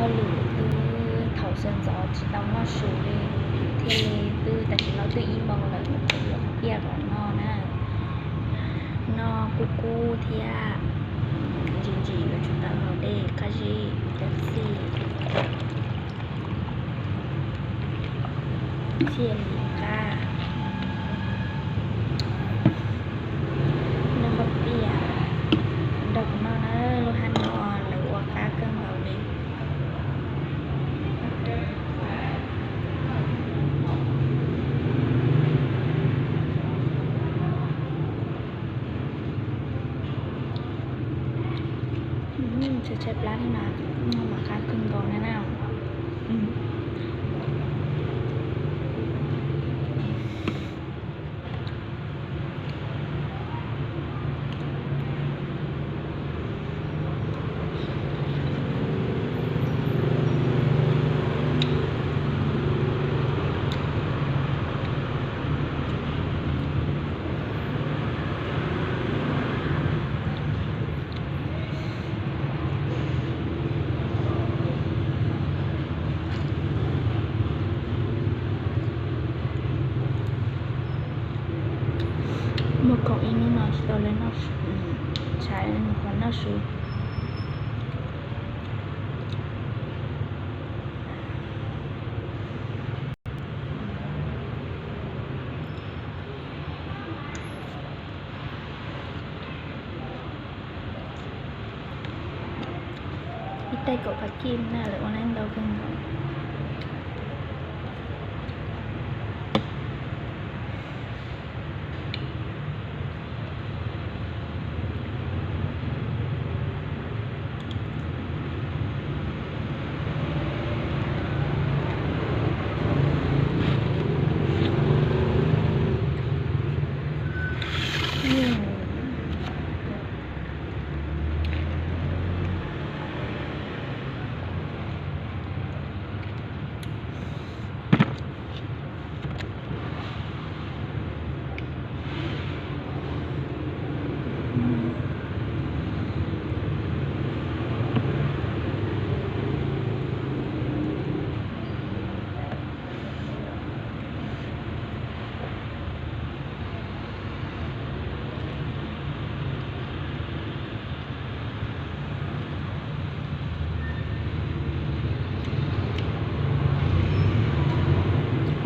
Lwm twb thaum sawv ntxov tsis tau noj su li, thiaj li twb tam sim no twb ib moos lawm, yuav qhov tiaj los noj na. Noj kub kub thiab ntsim ntsim yuav tsum tau haus dej qab zib, Pepsi, thiaj li qab. Noj khaub tiaj nrog kuv noj na, lub hab no lawv ua qab kawg nkaus li. Tshaib tshaib plab li mas, no mas qab kawg nkaus na na. Muaj khoom ib hnub no tsis tau li, noj, tshaib qhov noj su. Ib tais kaum phav kij na, lawv ua lab ntau kawg nkaus.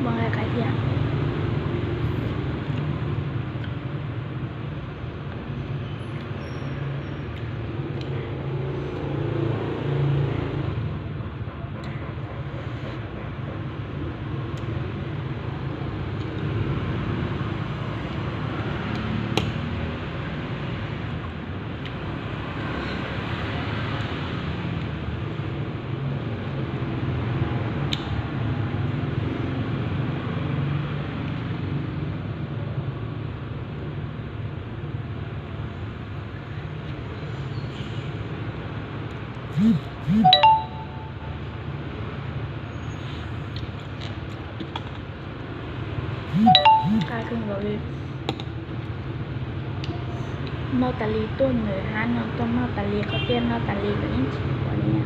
Muaj nqaij qaib thiab. Qab kawg nkaus li. Noj tas li tuaj ntawm hab no tuaj noj tas li, qhov tiaj noj tas li los yeej tsis pom li.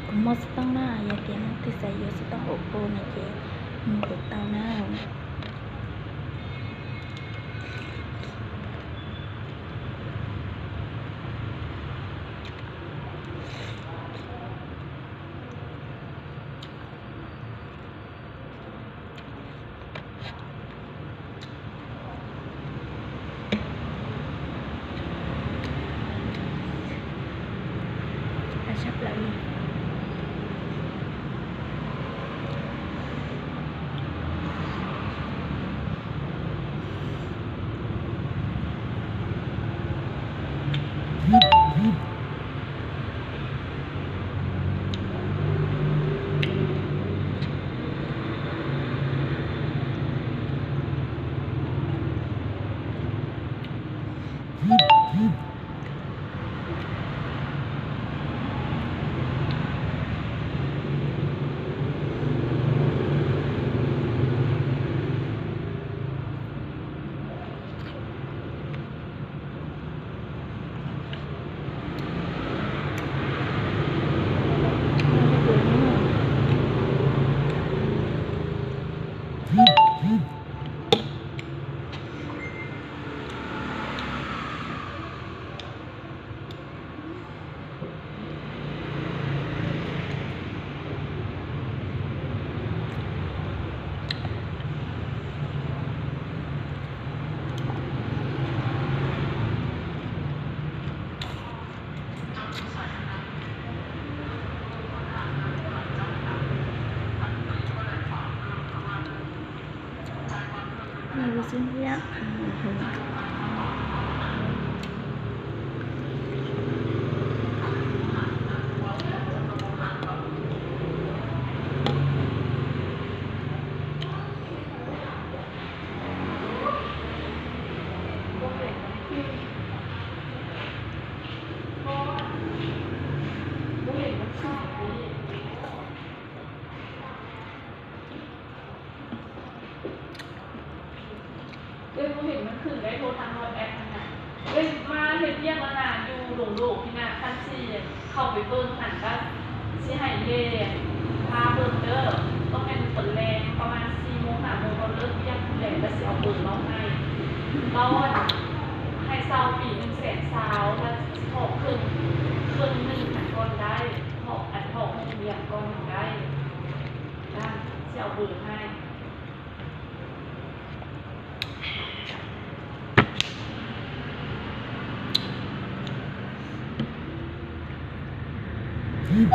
Kuv muaj xov tooj na, yog tias leej twg xav yuav xov tooj Oppo no ces nug kuv tau na. Qab tshaj plaws li. Kuv hnov mas hais tias yus lus lus hais na, kha tsis khaus pem pawg hais tab sis hais le pab pawg ntawd, tau hais nws tawm lees pab mas xis moos ham moos tau lawm tiag lawm tab sis au pawg los hais, tau hais xaus pem nws xeem xaus tab sis thom khwj, khwj nws hais koj ntais, thom hais thom nws yam koj ntais, tab sis au pawg hais. Li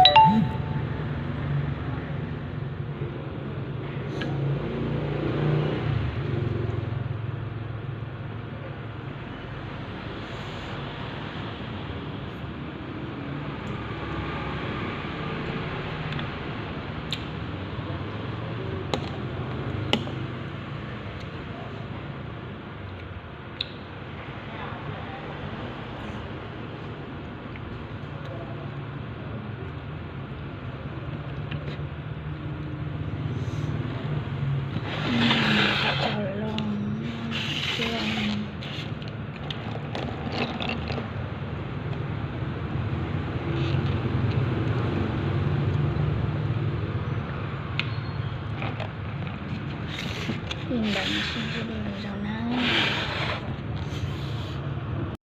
ntawd sib ntsib dua lwm zaus na.